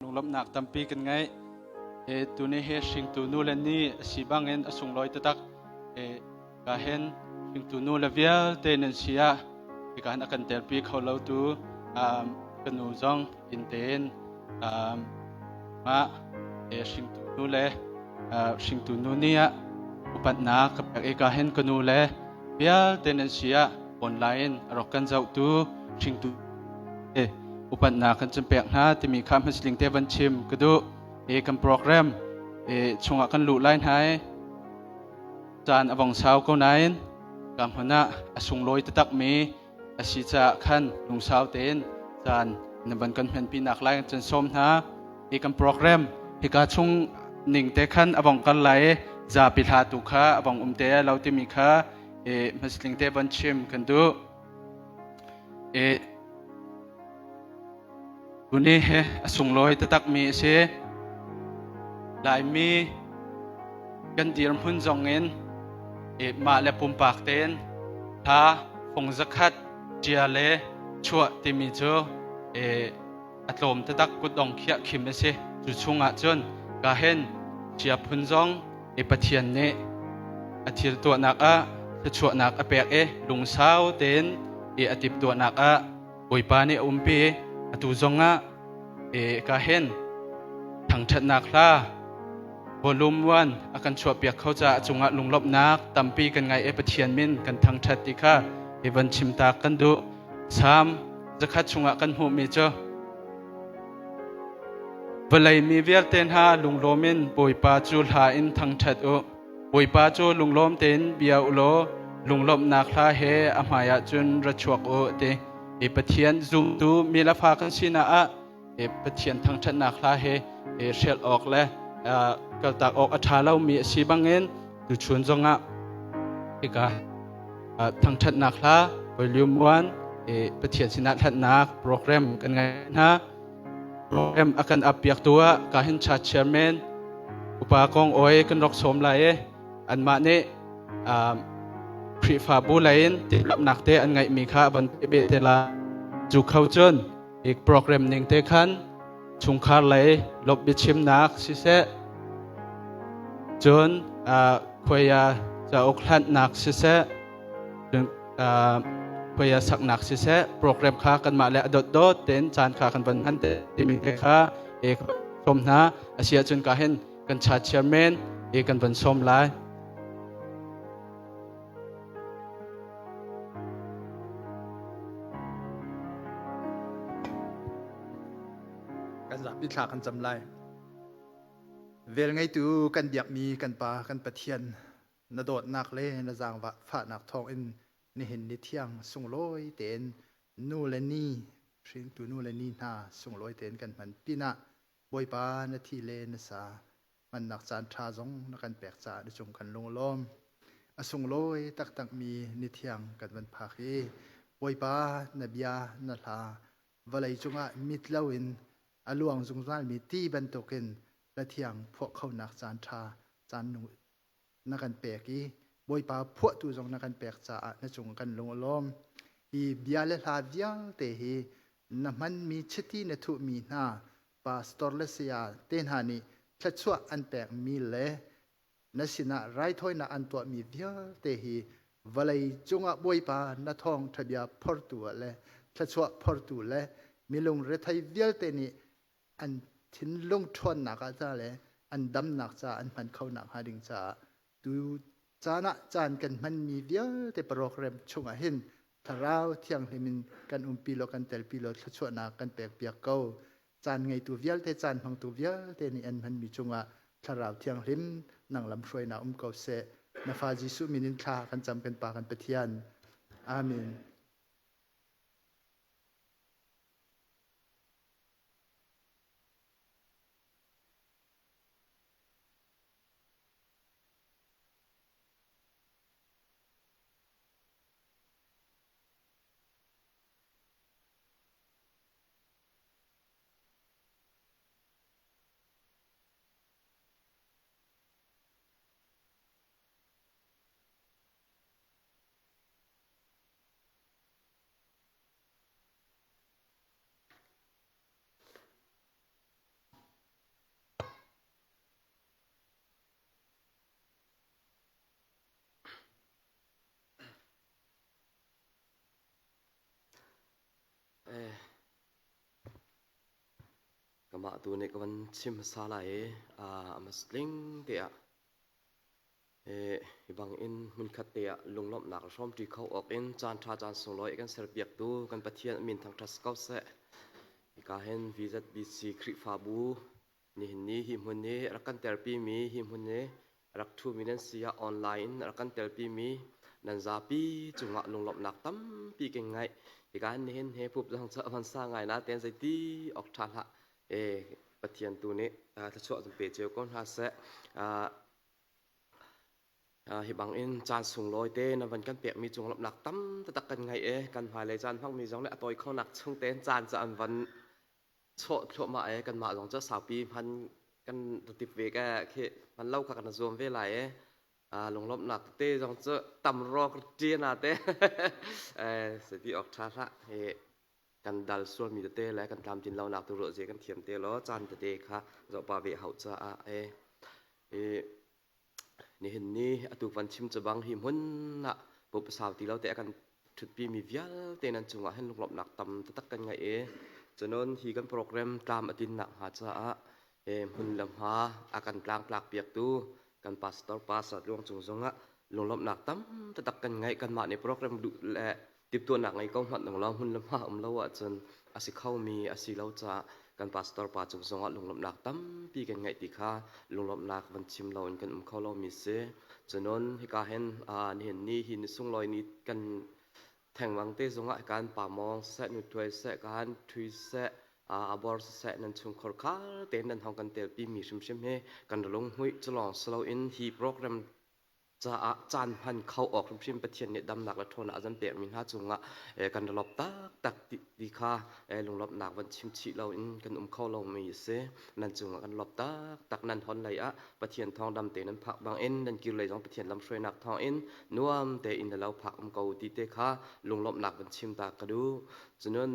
Lunglawmhnak tampi kan ngei. E tuni hi hringtu nu le ni a si bangin a sunglawi taktak. E ka hen hringtu nu le vialte nan si ah hika hin a kan telpi kho lo tu ka nu zong inn tein mah e hringtu nu le hringtu nu ni ah upatnak ka pek i ka hen ka nu le vialte nan si ah online a rak kan zohtu hringtu upatnak kan cun pek hna timi kha hmasling te van chim ka duh. E kan program e chungah kan luh lai hna i caan a vong sau ko nain ka hmun ah a sunglawi taktak mi a si caah khan lungsau tein caan na van kan hmanpi nak lai kan sawm hna. Hi kan program hika chung ning te khan a vong kal lai i zapi hla tu kha a vong um te lo timi kha e hmasling te van chim kan duh. E tuni he a sunglawi taktak mi a si. Laimi kan dirhmun zong in e mah le pumpak tein hla fung zakhat ṭia le chuah timi cu e a tlawm taktak kutdong khiah khim a si. Cu chungah cun ka hen ṭia phun zong e Pathian nih a thil tuahnak ah thluachuahnak a pek i lungsau tein e a timhtuahnak ah Bawipa nih a umpi. Atu zongah e ka hen thangṭhatnak hla volume 1 a kan chuahpiak kho caah a cungah lunglawmhnak tampi kan ngai i Pathian min kan thangṭhat ti kha hi van chim tak kan duh. Salm 100 chungah kan hmuhmi cu vawlei mi vialte hna lunglawm in Bawipa cu hla in thangṭhat u. Bawipa cu lunglawm tein bia u law lunglawmhnak hla he a hmaiah cun ra chuak u ti. Hi Pathian zumtu mi le fa kan sinak ah Pathian thangṭhatnak hla he hrial awk le kaltak awk a ṭha lomi a si bangin tuchun zongah hika thangṭhatnak hla volume 1 Pathian sinah hlatnak program kan ngei hna. Program a kan appiaktu ah kahin cha chairman upa kong oi kan rak sawm lai i anmah nih Khrihfabu lei in timhlamhnak te an ngeihmi kha van pe te la. Cu kho cun i program ning te khan chungkhar lei lawmh biachimnak siseh, cun khuaia cauk hlanhnak siseh, cun khuaia saknak siseh, program kha kanmah le a dotdot tein caan kha kan van hman te timi te kha e sawm hna. A si ahcun ka hin kan cha chairman e kan van sawm lai. Kan zapi thla kan cam lai. Vel ngeitu kan biakmi kan Pa kan Pathian, na dawtnak le na zaangfah fahnak thawngin nihin ni thiang sunglawi tein nu le ni hringtu nu le ni hna sunglawi tein kan hman pinah Bawipa na thi le na sa hmannak caan ṭha zong na kan pek caah na cung kan lunglawm. A sunglawi taktakmi ni thiang kan van phak i Bawipa na bia na hla vawlei cungah mit loin a luang zungzalmi ti bantukin la thiang phuah khonak caan ṭha caan na kan pek i Bawipa phuahtu zong na kan pek caah na cung kan lung a lawm. Hi bia le hla vialte hi na hmanmi chiti na thuhmi hna pastor le saya te hna nih thluachuah an pekmi le na sinah raithawinak an tuahmi vialte hi vawlei cungah Bawipa na thawng ṭhabia phortu ah le thluachuah phortu le milung rethei vialte nih an thinlung ṭhawnnak ah ca le an damnak caah an hman kho nak hnga ding caah tu caan ah caan kan hmanmi vialte program chungah hin thlarau thianghlim in kan umpi law kan telpi law thluachuahnak kan pek piak ko. Caan ngeitu vialte, caan hmangtu vialte nih an hmanmi cungah thlarau thianghlim nang lam hruainak um ko seh. Na fa Jesuh min in thla kan cam kan Pa kan Pathian. Amen. Eh, kamah tu nih ka van chim hmasa lai i a masling te ah hi bang in hmunkhat te ah lunglawmhnak le hrawmṭi kho awk in caan ṭha caan sunglawi kan serpiaktu kan Pathian a min thangṭhat si ko seh. Hika hin VZBC Khrihfabu nihin ni hi hmun i rak kan telpimi hi hmun i rak ṭhumi nan si ah online in rak kan telpimi nan zapi cungah lunglawmhnak tampi kan ngeih. Hika hin nihin he pup zong cu a van sa ngai natein zeiti awk ṭha hlah. E Pathian tu nih thluachuah zong pe cio ko hna seh. Hi bangin caan sunglawi te na van kan pekmi cung lawmhnak tam taktak kan ngei i kan hmailei caan hmangmi zong nih a tawi khonak chung tein caan cu an van chawh thluahmah i kanmah zong cu saupi hman kan tip ve ka khi hman lo kha kan zuam ve lai i lunglawmhnak tete zong cu tam rawk ṭiana te sati awk ṭha hlah hi kan dal sualmi tete le kan tlamtlin lonak tu ruah zia kan thiam te law caan tete kha zohpa ve hau caah e i nihin ni atu van chim cu bang hi hmun ah pupasau ti lo te a kan ṭhutpi mi vialte nan cungah hin lunglawmhnak tam taktak kan ngeih i cunon hi kan program tlam a tin nak hnga caah he hmun le hma a kan tlangtlak piaktu kan pastor pa Sat Luang cung zongah lunglawmhnak tam taktak kan ngeih kanmah nih program duh le timhtuahnak ngei ko hmanh lo hmun le hma um lo ahcun a si khomi a si lo caah kan pastor pa cung zongah lunglawmhnak tampi kan ngeih ti kha lunglawmhnak van chim loin kan um kho lomi si. Cunun hika hin nihin ni hi ni sunglawi ni kan thengmang te zongah kan pa mawng seh nu tuai seh kan thui seh abor seh nan chungkhar khar tein nan hong kan telpi mi hrimhrim hi kan lung hmuih culawng siloin hi program caah caan hman kho awk hrimhrim Pathian nih damnak le ṭhawnnak a zan pekmi hna cungah kan lawp taktak ti kha lunglawmhnak van chim chih loin kan um kho lomi a si. Nan cungah kan lawp taktak nan hon lei ah Pathian thawng dam te nan phak bangin nan kir lei zong Pathian lamhruainak thawngin nuam tein na lo phak um ko ti te kha lunglawmhnak van chim ta ka duh. Cunun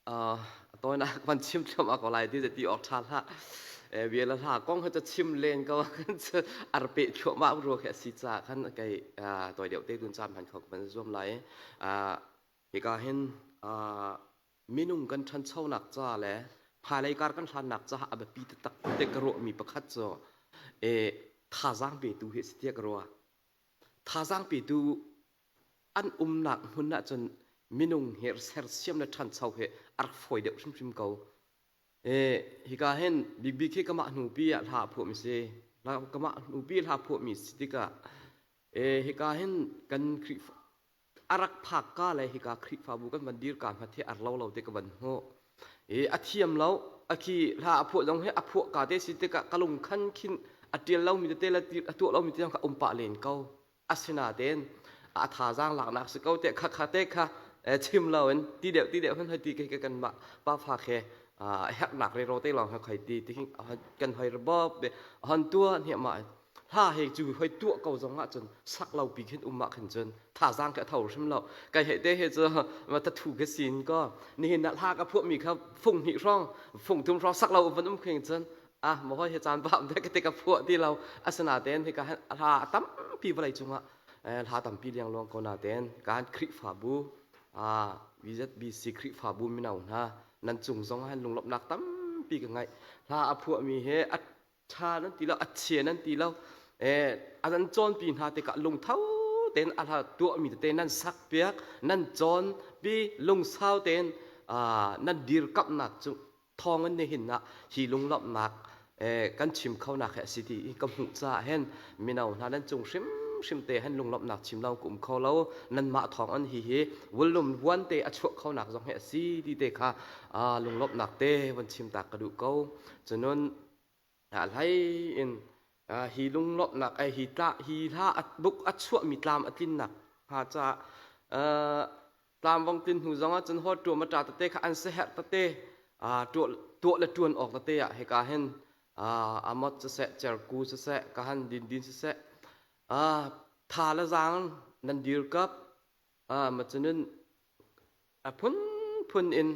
A tawinak van chim thluahmah ko lai ti ti awk ṭha hlah. Bia le hla kong hi cu chim len ko ar peh thluahmah rua khi a si caah khan kei tawi deuh te dun caan hman kho ka van zuam lai. Hika hin minung kan ṭhanchonak ca le hmailei kar kan hlannak caah a biapi taktak te ka ruahmi pakhat cu thazaang petu hi a si tiah ka ruah. Thazaang petu an umnak hmun ahcun minung hi sersiam le ṭhancho hi a rak fawi deuh hrimhrim ko. Hika hin bikbik hi kamah hnupi ah hla a phuahmi si. Kamah hnupi hla phuahmi si tikah hika hin kan Khrihfa a rak phak ka le hika Khrihfabu kan van dir ka hmat hi a lo lo te ka van hmuh. A thiam lo a khi hla a phuah zong hi a phuah ka te si tikah ka lung khan khin a ṭial lomi tete le a tuah lomi te zong kha um pah len ko. Asinain a thazaang laknak si ko te kha kha te kha chim loin ti deuh ti deuh hin hoi ti ke kanmah pafa khe a herhnak rero te lawng he khoi ti ti kan hoi bob hon tua hne ma hla he cu hoi tuah ko zong ah cun sak lo pi khin um ah khin cun thazaang ke tho hrim lo kai he te he cu ma ta thu ke sin ko nihin na hla ka phuah mi kha fung hnih hrawng fung thum hrawng sak lo van um khing cun ah maw hi caan bam te ka te ka phuah ti lo asinain hika hla tampi vawlei cungah hla tampi liangluang ko nain kan Khrihfabu VZBC Khrihfabu mino hna nan cung zong ah lunglawmhnak tampi ka ngeih hla a phuahmi he a ṭha nan ti lo a chia nan ti lo a nan cawnpi hna tikah lungtho tein a hla tuahmi tete nan sak piak nan cawn pi lungsau tein nan dirkamhnak cu thawngin nihin ah hi lunglawmhnak kan chim khonak hi a si ti ka hmuh caah hin mino hna nan cung hrimhrim te hin lunglawmhnak chim lo ka um kho lo nanmah thawng an hi hi vullum vuan te a chuah khonak zong hi a si ti te kha lunglawmhnak te von chim ta ka duh ko cunun hlei in hi lunglawmhnak ai hi tla hi hla a buk a chuahmi tlam a tlinnak hnga caah Tlamvong tin hnu zong ah cun haw ṭuam a ṭa tete kha an siaherh tete tuah le ṭuan awk tete ah hika hin amot siseh, cerku siseh, kahan dindin siseh, tha le zaang nan dirkap macunin a phunphun in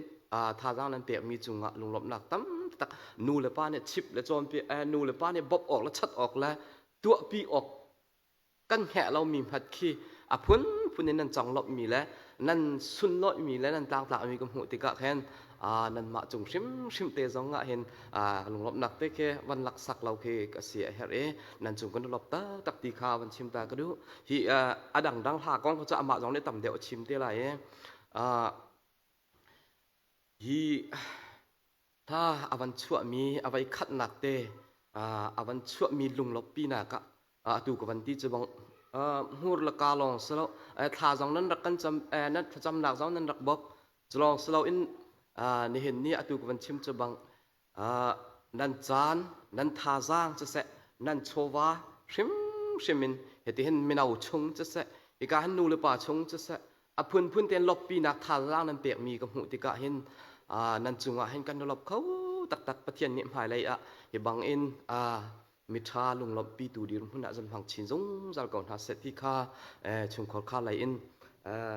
thazaang nan pekmi cungah lunglawmhnak tam tak nu le pa nih chip le cawnpi nu le pa nih bawmh awk le chat awk le tuahpi awk. Kan hngeh lomi hmat khi a phunphun in nan conglawmhmi le nan sunlawihmi le nan tlangtlakmi ka hmuh tikah khin nanmah cung hrimhrim te zong ah hin lunglawmhnak te khi van laksak lo khi ka si a herh i nan cung kan lawp taktak ti kha van chim ta ka duh. Hi a dangdang hla kong cu amah zong nih tam deuh a chim te lai i hi hla a van chuahmi a voi khatnak te a van chuahmi lunglawmhpinak ah atu ka van ti cu bang hmur le ka lawng si lo thla zong nan rak kan cam nan thlacamnak zong nan rak bawk cu lawng si loin nihin ni atu ka van chim cu bang nan caan nan thazaang siseh nan chawva hrimhrim in hitihin mino chung siseh hika hin nu le pa chung siseh a phunphun tein lawmhpinak thazaang nan pekmi ka hmuh tikah hin nan cungah hin kan i lawmh kho taktak. Pathian nih hmailei ah hi bangin miṭha lunglawmhpitu dirhmun ah zan hmang chin zungzal ko hna seh ti kha chungkhar kha lei in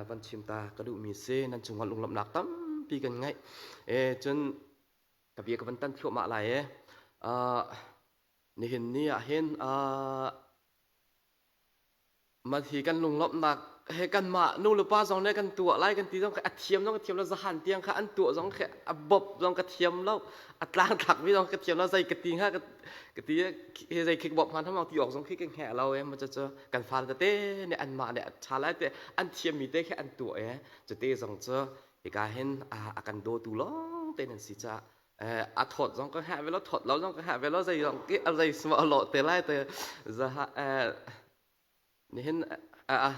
van chim ta ka duhmi si. Nan cungah lunglawmhnak tampi kan ngeih. Cun ka bia ka van tan thluahmah lai e. Nihin ni ah hin Mah hi kan lunglawmhnak he kanmah nu le pa zong nih kan tuah lai kan ti zong a thiam zong ka thiam lo zahan tiang kha an tuah zong khi a bawp zong ka thiam lo a tlangtlak mi zong ka thiam lo zei ka ti hnga ka ti hi zei khi bawp hman hamang ti awk zong khi ka hngeh lo e ma cu kan fale tete nih anmah nih a ṭha lai te an thiam mi te khi an tuah e cute zong cu hika hin a kan dawtu lawng te nan si caah a thawt zong ka hngah ve lo thawt lo zong ka hngah ve lo zei zong ki a zei sma a lawh te lai te zaha nihin a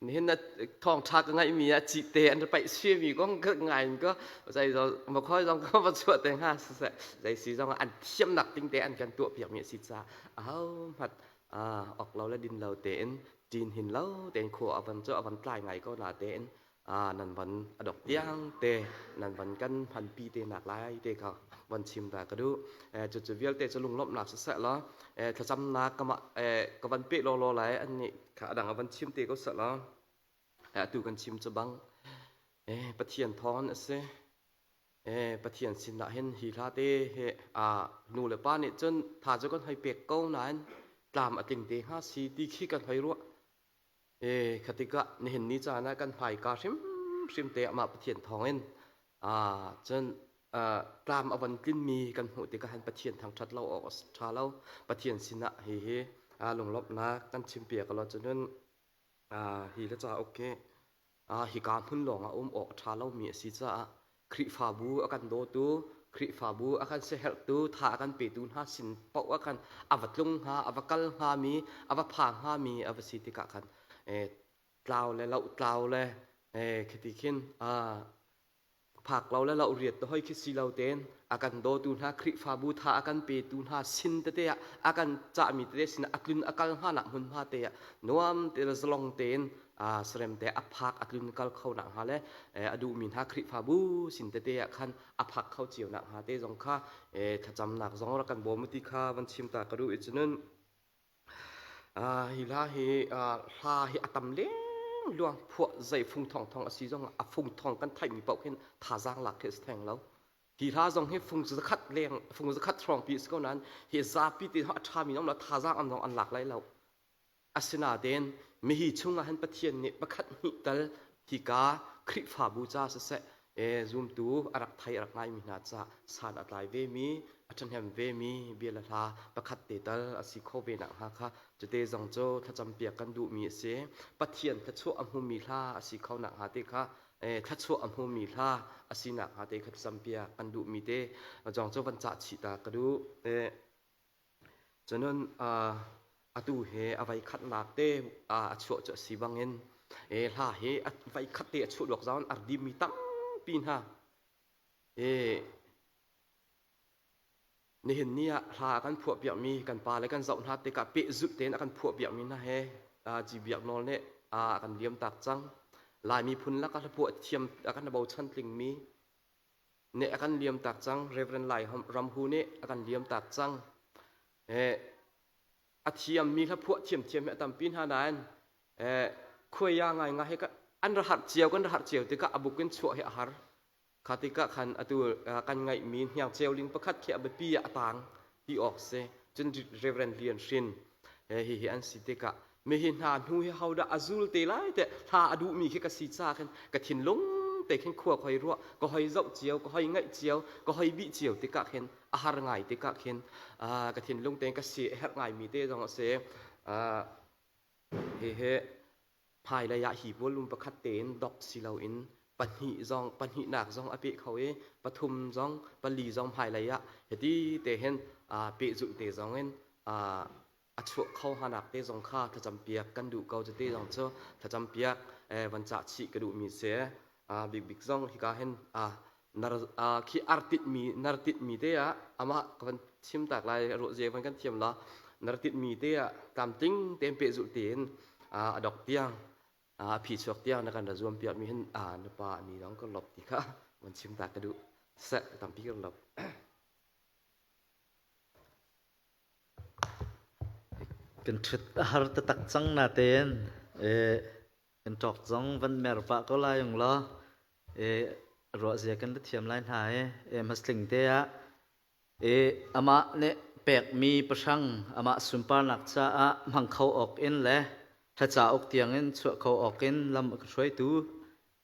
nihin na thawng tha ka ngaih mi a ci te an paih sui mi kong ka ngai in ko zei zong ma khoi zong ka va chuah te hnga siseh zei si zong an thiam nak ting te an kan tuah piak mi a si ca aho hmat ok lo le din lo tein tin hin lo tein khua avan cu avan tlai ngai ko na tein nan van a dok tiang te nan van kan hmanpi te nak lai te kha van chim ta ka duh. Cucu vialte cu lunglawmhnak siseh law thlacamnak kama ka van pe law law lai an nih kha adang a van chim te ko seh law atu kan chim cu bang Pathian thawng a si. Pathian sinah hin hi hla te he nu le pa nih cun tha cu kan hoi pek ko nain tlam a tling te hnga si ti khi kan hoi ruah. Kha tikah nihin ni caan ah kan hmaika hrimhrim te amah Pathian thawngin cun tlam a von tlinmi kan hmuh tikah hin Pathian thangṭhat lo awk a ṭha lo. Pathian sinah hihi lunglawmhnak kan chimpiak lo cun hi le cauk hi hika hmun lawngah um awk a ṭha lomi a si caah Khrihfabu a kan dawtu, Khrihfabu a kan siaherhtu, tha a kan petu hna sin paoh ah khan a va tlung hnga, a va kal hngami, a va pha hngami a va si tikah khan tlau le loh tlau le khiti khin phak lo le loh riat te hoi khi si lo tein a kan dawtu hna Khrihfabu tha a kan petu hna sin tete ah a kan cahmi tete sin a tlun a kal hnga nak hmunhma te ah nuam te le zalong tein sarem te a phak a tlun kal kho nak hnga le a duhmi hna Khrihfabu sin tete ah khan a phak kho cio nak hnga te zong kha thlacamnak zong rak kan bawm ti kha van chim ta ka duh i cunun hi hla hi hla hi a tam leng luang phuah zei fung thong thong a si zong a fung thong kan theihmi paoh hin thazaang lak khi a si theng lo. Hi hla zong hi fung zakhat leng fung zakhat hrawng pi a si ko nain hi zapi te a ṭhami zong la thazaang an zong an lak lai lo. Asinain mihi chungah hin Pathian nih pakhat hnih tal hika Khrihfabu ca siseh zumtu a rak thei a rak ngaimi hna ca san a tlai vemi a ṭhahnem vemi bia le hla pakhat te tal a si kho ve nakhnga kha cute zong cu thlacam piak kan duhmi a si. Pathian thluachuah a hmumi hla a si kho nakhnga te kha thluachuah a hmumi hla a si nakhnga te kha thlacam piak kan duhmi te zong cu van cah chih ta ka duh. Cunun atu he a voi khatnak te a chuah cu a si bangin hla hi a voi khat te a chuah duak zawn a dimmi tampi hna. Nihin ni ah hla a kan phuah piakmi kan pa le kan zoh hna tikah pehzulh tein a kan phuah piakmi hna he Ci Biak Nawl nih a kan liam tak cang. Lai miphun lakah hlaphuah thiam a kan bochan tlingmi nih a kan liam tak cang. Reverend Lai Ram Hu nih a kan liam tak cang. A thiammi hlaphuah thiamthiam hi a tampi hna nain khuaia ngaingai hi an ra harh cio kan ra harh cio tikah a buk in chuah hi a har. Kha tikah khan atu kan ngaihmi hniang ceuling pakhat khi a biapi ah a tang ti awk si. Cun Reverend Lian Hrin hihi an si tikah. Mi hi hna hnu hi hodah a zul te lai te hla a duhmi khi ka si ca khin ka thinlung te khin khua ka hoi ruah, ka hoi zoh cio, ka hoi ngaih cio, ka hoi bih cio tikah khin a har ngai tikah khin ka thinlung tein ka si a herh ngaimi te zong a si. Hihi hmailei ah hi bawlung pakhat tein dok si loin pahnih zong pahnihnak zong a peh kho i pathum zong pali zong hmailei ah hiti te hin pehzulh te zong in a chuah kho hanak te zong kha thlacam piak kan duh ko cuti zong cu thlacam piak van cah chih ka duhmi si. Bikbik zong hika hin nar khi artit mi nartit mi te ah amah ka van chim tak lai ruah zia van kan thiam la nartit mi te ah tlamtling tein pehzulh tein a dok tiang a phi chuak tiang na kan ra zuam piak mi hin na pa ni dong ka lop ti kha van chim ta ka duh seh tampi ka lop. Kan ṭhut a har taktak cang natein kan ṭawk zong van mer pah ko lai ung law ruah zia kan la thiam lai hna i hmasling te ah amah nih pekmi pahrang amah sunparnak caah hmang kho awk in le hla cauk tiangin chuah kho awk in lam a ka hruaitu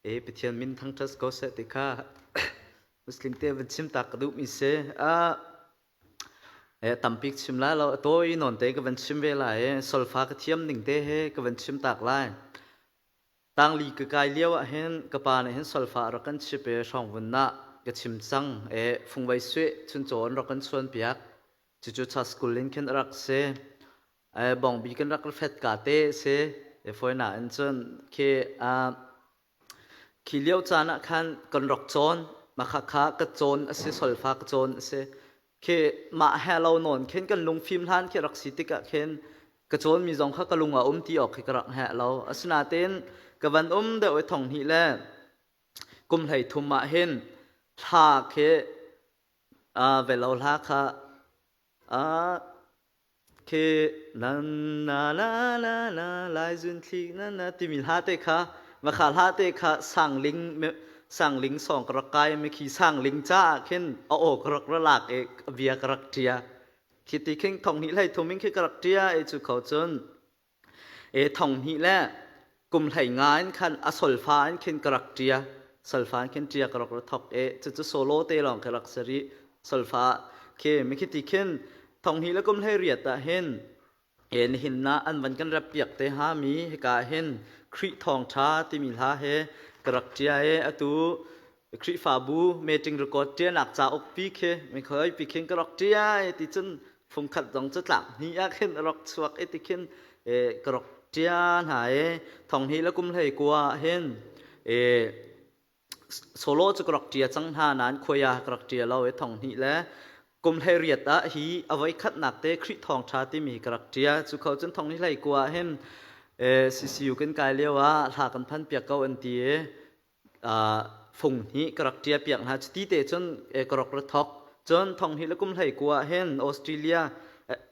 Pathian min thangṭhat ko seh ti kha Muslim te van chim tak ka duhmi si. Tampi chim lai lo, a tawi nawn te ka van chim ve lai i solfa ka thiam ning te he ka van chim tak lai. Tangli ka kai lio ah hin ka pa nih hin solfa rak kan chip i hrawngvun ah ka chim cang i fungvei suih chuncaw an rak kan chuan piak. Cucu cha school in khin a rak si. Bongbi kan rak fet ka te si. Foi na in cun khi Khi lio caan ah khan kan rak cawn. Mah khakha ka cawn a si, solfa ka cawn a si. Khi mah he lo nawn khin kan lungfim hlan khi rak si tikah khin ka cawnmi zong kha ka lung ah um ti awk khi ka rak heh lo. Asinain ka van um deuh i thong hnih le kum 13 ah hin hla khi velo hla kha Khi na na la la la lai zun thli na na timi hla te kha makha hla te kha sangling sangling song ka rak kai mi khi sangling ca ah khin a aw ka rak ra lak i bia ka rak ṭia khi ti khin thong hnih hlei thum in khi ka rak ṭia i cu kho cun E thong hnih le kum 15 in khan a solfa in khin ka rak ṭia. Solfa in khin ṭia ka rak ra thok e cucu solo te lawng khi rak si rih. Solfa khi mikhi ti khin thong hnih le kum 18 ah hin e nihin na an van kan rap piak te ha mi hika hin Khrih thawngṭha timi hla he ka rak ṭia e atu Khrihfabu meeting record ṭianak cauk pi khi mikhoi pi khin ka rak ṭia e ti cun fungkhat zong cu tlak hnih ah khin a rak chuak i ti khin ka rak ṭia hna i thong hnih le kum 19 ah hin solo cu ka rak ṭia cang hna nain khuai ah ka rak ṭia lo i thong hnih le kum 18 ah hi a voi khatnak te Khrih thawngṭha timi ka rak ṭia. Cu kho cun thong hnih 19 ah hin CCU kan kai lio ah hla kan phan piak ko an ti i fung hnih ka rak ṭia piak hna. Cuti te cun ka rak ra thok. Cun thong hnih le kum 19 ah hin Australia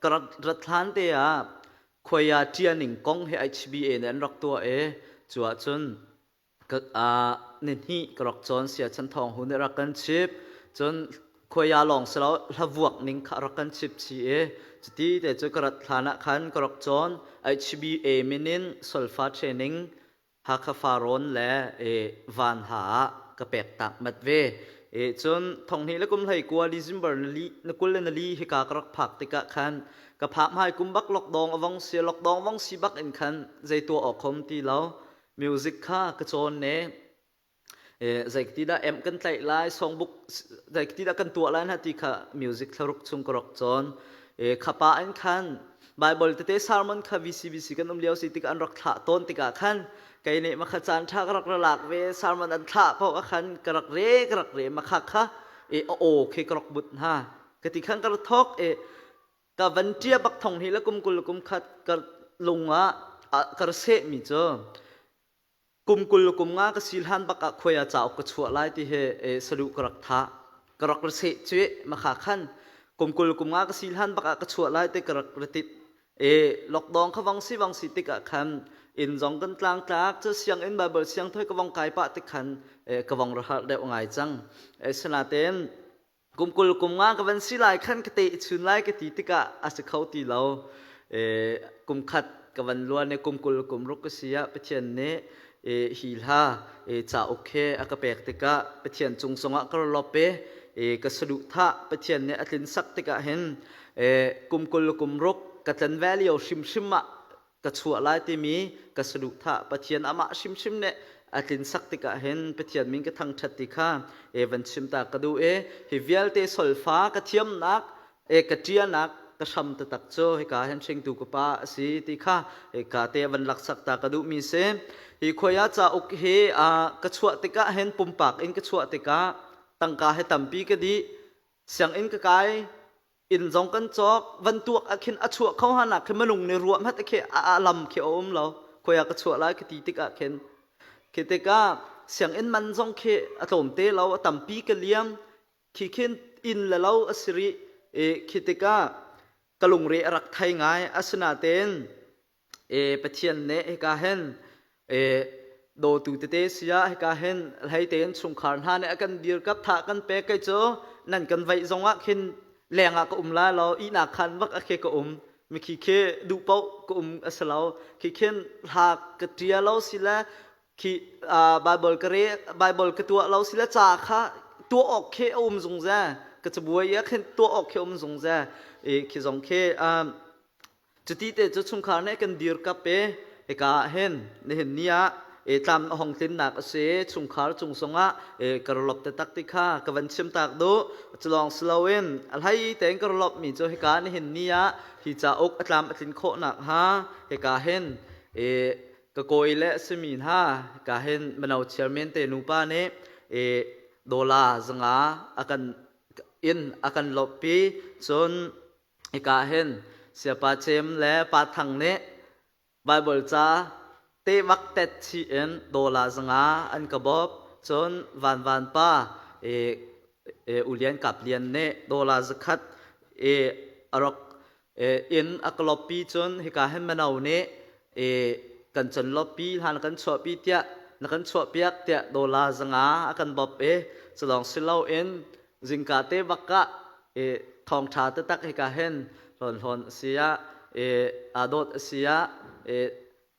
ka rak rat hlan te ah khuai ah ṭia ning kong he HBA nih an rak tuah i cu ah cun ni hnih ka rak cawn sia chan thawng hu nih rak kan chip. Cun khuai ah lawng si lo hlavuak ning kha rak kan chip chi i cuti te cu ka rat hlan ah khan ka rak cawn. HBA min in solfa training Hakha Farrawn le Vanha ah ka pek tak mat ve. Cun thong hnih le kum 19 December na 24 hika ka rak phak tikah khan ka phak hmai kum bak lockdown a vong si lockdown vong si bak in khan zei tuah awk khom ti lo music kha ka cawn ne Zeiti dah em kan tlaih lai, songbook zeiti dah kan tuah lai hna ti kha music thlaruk chung ka rak cawn. Khapa in khan Bible tete sermon kha VCBC kan um lio si tikah an rak thlah tawn tikah khan kei nih makha caan ṭha ka rak ra lak ve sermon an thlah paoh ah khan ka rak re ka rak re makha kha e a aw khi ka rak but hna ka ti khan ka rak thawk e ka van ṭia bak thong hnih le kum 20 kum khat ka lung ah ka ra sehmi cu kum 20 kum nga ka si hlan bak ah khuai ah cauk ka chuah lai ti he saduh ka rak thah ka rak ra seh cueh makha khan kum 20 kum nga ka si hlan bak ah ka chuah lai ti ka rak ra tit e lockdown kha vang si vang si tik ah khan inn zong kan tlang tlak cu sianginn bible siang thoi ka vong kai pah tik khan ka vong ra har deuh ngai cang e sinaten kum 20 kum nga ka van si lai khan ka te chun lai ka ti tikah a si kho ti lo. Kum khat. ka van luan i kum 20 kum ruk ka si ah Pathian nih hi hla cauk he a ka pek tikah Pathian cung zongah ka lop i ka saduhthah Pathian nih a tlin sak tikah hin kum 20 kum ruk ka tlan ve lio hrimhrim ah ka chuah lai timi ka saduhthah Pathian amah hrimhrim nih a tlin sak tikah hin Pathian min ka thangṭhat ti kha van chim ta ka duh i hi vialte solfa ka thiamnak e ka ṭianak ka hram taktak cu hika hin hringtu ka pa a si ti kha hika te van laksak ta ka duhmi si. Hi khuai ah cauk hi ka chuah tikah hin pumpak in ka chuah tikah tangka he tampi ka dih. Sianginn ka kai, inn zong kan cawk, van tuak ah khin a chuah kho hanak khi minung nih ruah hmat khi a lam khi a um lo. Khuai ah ka chuah lai ka ti tikah khin khi tikah sianginn man zong khi a tlawm te lo, a tampi ka liam. Khi khin inn le lo a si rih i khi tikah ka lungre a rak thei ngai. Asinain e Pathian nih hika hin e dawtu tete sia hika hin hlei tein chungkhar hna nih a kan dirkap tha kan pek. Kei cu nan kan vaih zongah khin lengah ka um lai lo, ihnak khan bak a khi ka um mikhi khi duh paoh ka um a si lo. Khi khin hla ka ṭia lo si le khi Bible ka re Bible ka tuah lo sile ca kha tuah awk khi a um zungzal, ka cabuai ah khin tuah awk khi a um zungzal i khi zong khi cuti te cu chungkhar nih kan dir kap i hika ah hin nihin ni ah e tlam a hong tlinnak a si. Chungkhar cung zongah e ka lop te tak ti kha ka van chim tak du. Culong siloin a hlei tein ka lop mi cu hika nihin ni ah hi cauk a tlam a tlin khawh nak ha hika hin e ka kawi le a simi hna ka hin mino chairman te nupa nih e dola 500 a kan in a kan loppi. Cun hika hin siapa cem le pa thang nih Bible ca te vak tet chi in dola 500 an ka bawp. Cun van van pa e e ulian kap lian nih dola 100 e a rak inn a ka loppi. Cun hika hin mino nih kan can loppi hlan kan chuahpi tiah na kan chuahpiak tiah dola 500 a kan bawp i culawng si loin zingka te bak ah thawngṭha taktak hika hin hlawn hlawn a si ah aa dawt a si ah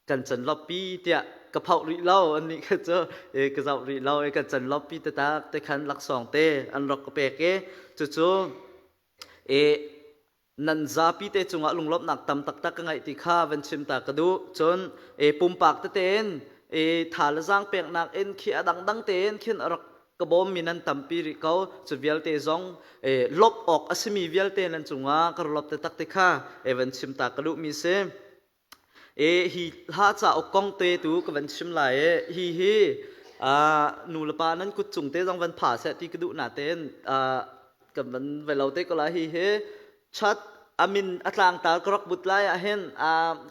kan can loppi tiah ka phoh rih lo an nih kha cu ka zoh rih lo i kan can loppi taktak te khan laksawng te an rak ka pek i cucu nan zapi te cungah lunglawmhnak tam taktak ka ngeih ti kha van chim ta ka duh. Cun pumpak tete in tha le zaang peknak in khi a dangdang tein khin a rak ka bawmmi nan tampi rih ko. Cu vialte zong lawmh awk a simi vialte nan cungah ka lawmh taktak ti kha van chim ta ka duhmi si. Hi hla cauk kong te tu ka van chim lai i hi hi nu le pa nan kut cung te zong van pha seh ti ka duh na tein kan van ve lo te ko lai. Hi hi chat amin a tlangtar ka rak but lai ah hin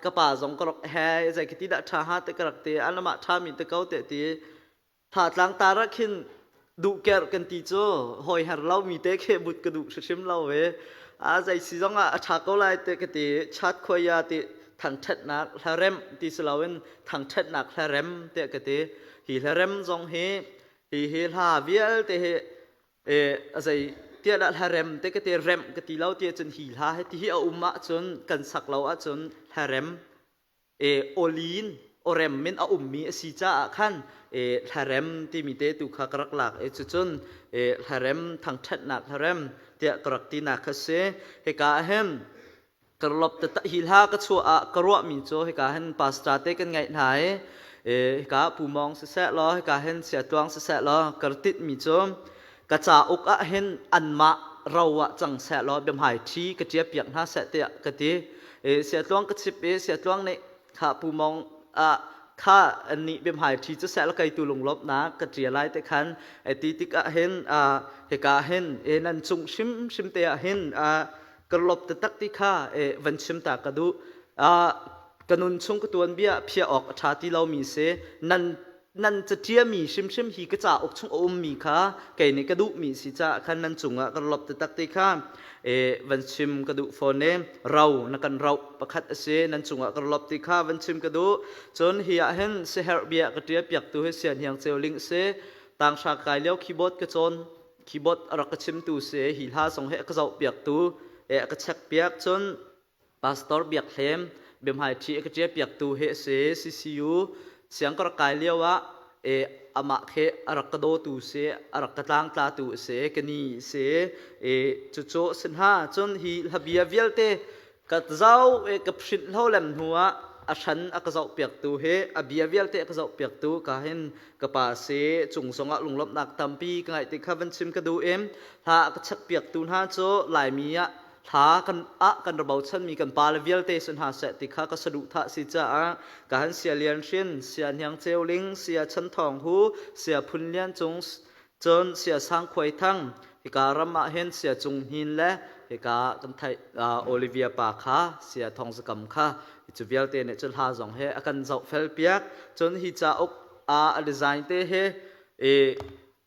ka pa zong ka rak he zei khi ti dah ṭha ha te ka rak ti anamah ṭha mi te ko te ti tha tlangtar ah khin duh kerh kan ti cu hawi her lo mi te khi but ka duh hrimhrim lo ve. A zei si zong ah a ṭha ko lai te ka ti. Chat khuaya ti thangṭhatnak hlarem ti si loin thangṭhatnak hlarem te ka ti. Hi hlarem zong hi hi hi hla vialte hi a zei tiah dah hlarem te ka ti, remh ka ti lo ti ahcun hi hla hi ti hi a um ahcun kan sak lo ahcun hlarem awlin awrem min a ummi a si caah khan hlarem timi te tu kha ka rak lak i cucun hlarem thangṭhatnak hlarem tiah ka rak tinak kha si. Hika ah hin karlop te hi hla ka chuah ah ka ruahmi cu hika hin pastor te kan ngaih hna i hika Pu Mawng siseh law hika hin Sia Tluang siseh law kar titmi cu ka cauk ah hin anmah ro ah cang seh law biahmai ṭhi ka ṭia piak hna seh tiah ka ti. Sia Tluang ka chip i Sia Tluang nih kha Pu Mawng ah kha nih biahmai ṭhi cu seh law kei tu lunglawmhnak ka ṭia lai te khan ti tikah hin hika hin nan cung hrimhrim te ah hin ka lop taktak ti kha van chim ta ka duh. Ka nun chung ka tuan bia phiah awk a ṭha ti lomi si. Nan nan caṭiami hrimhrim hi ka cauk chung a ummi kha kei nih ka duhmi si caah khan nan cungah ka lop taktak ti kha van chim ka duh fawn i ro na kan roh pakhat a si, nan cungah ka lop ti kha van chim ka duh. Cun hi ah hin siherh bia ka ṭial piaktu hi Sian Hiang Ceu Ling si. Tanghra kai lio keyboard ka cawn, keyboard a rak ka chimtu si. Hi hla zong hi a ka zoh piaktu, a ka check piak. Cun Pastor Biak Hlem. Biahmaiṭhi a ka ṭialpiaktu hi a si. CCU siang ka rak kai lio ah e amah khi a rak ka dawtu si, a rak ka tlangtlatu a si, ka ni a si. E cucu a si hna. Cun hi hlabia vialte ka zau i ka print hlo lem hnu ah a hran a ka zohpiaktu hi a bia vialte a ka zohpiaktu ka hin ka pa si cung zongah lunglawmhnak tampi ka ngaih ti kha van chim ka duh i hla a ka chekpiaktu hna cu Laimi ah hla kan ah kan ra bochanmi kan pale vialte si hna seh ti kha ka saduhthah si caah ka han sia Lian Hrin, sia Hniang Ceu Ling, sia Chan Thawng Hu, sia Phun Lian Cung, cun sia Sang Khuai Thang, hika ram ah hin sia Cung Hnin le hika kan theih Olivia pa kha sia Thong Zakam kha cu vialte nih cun hla zong he a kan zohfel piak. Cun hi cauk a design te he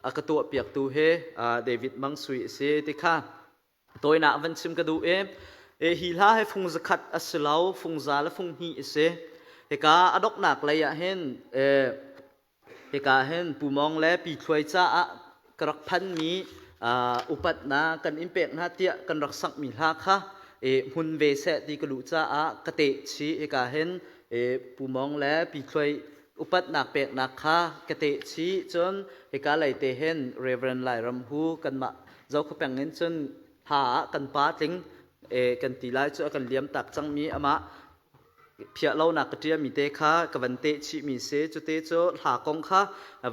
a ka tuah piaktu he David Mang Sui a si ti kha Tawinak van chim ka duh i hi hla hi fung zakhat a si lo, fung za le fung hnih a si. Hika a donghnak lei ah hin hika hin Pu Mawng le Pi Thluai caah ka rak phanmi upatnak kan in pek hna tiah kan rak sakmi hla kha hmun ve seh ti ka duh caah ka teh chih. Hika hin Pu Mawng le Pi Thluai upatnak peknak kha ka teh chih. Cun hika lei te hin Reverend Lairam Hu kanmah Zokhua peng in cun hla ah kan pa tling kan ti lai cu a kan liam tak cangmi amah phiah lonak ka ṭialmi te kha ka van teh chihmi si. Cute cu hla kong kha